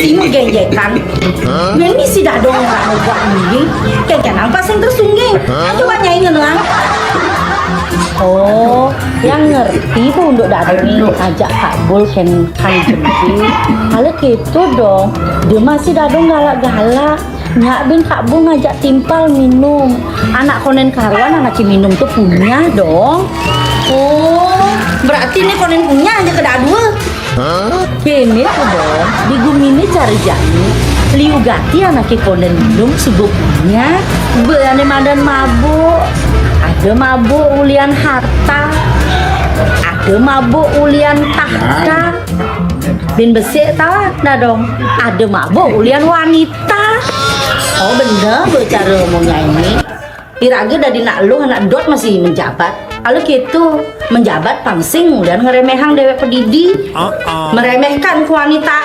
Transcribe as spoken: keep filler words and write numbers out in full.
Sing genjekan. Bén misi dadong ora megak mending. Kéngkén apa sing tersungging? Coba nyai ngenang. Oh, yang ngerti Bu Unduk Dadong ni ajak Kak Bul kén Kang Jengki. Kalau gitu dong, dia masih dadong galak-galak. Nyak bin Kak Bul ngajak timpal minum. Anak konen karuan anak minum tuh punya dong. Oh, berarti ini konen punya aja ke dadua. Kéné tuh dong, di gumi ini cari jani. Liu gati anak konen minum subuh punya. Beane madan mabuk. Ada mabuk ulian harta. Ada mabuk ulian tahta. Bin besik ta, nah dong. Ada mabuk ulian wanita. Oh bener lo cara ngomongnya ini. Iraga dari nak lu anak dot masih menjabat. Kalau gitu menjabat pangsing ulian ngeremehang dewek pedidi. Meremehkan kewanitaan.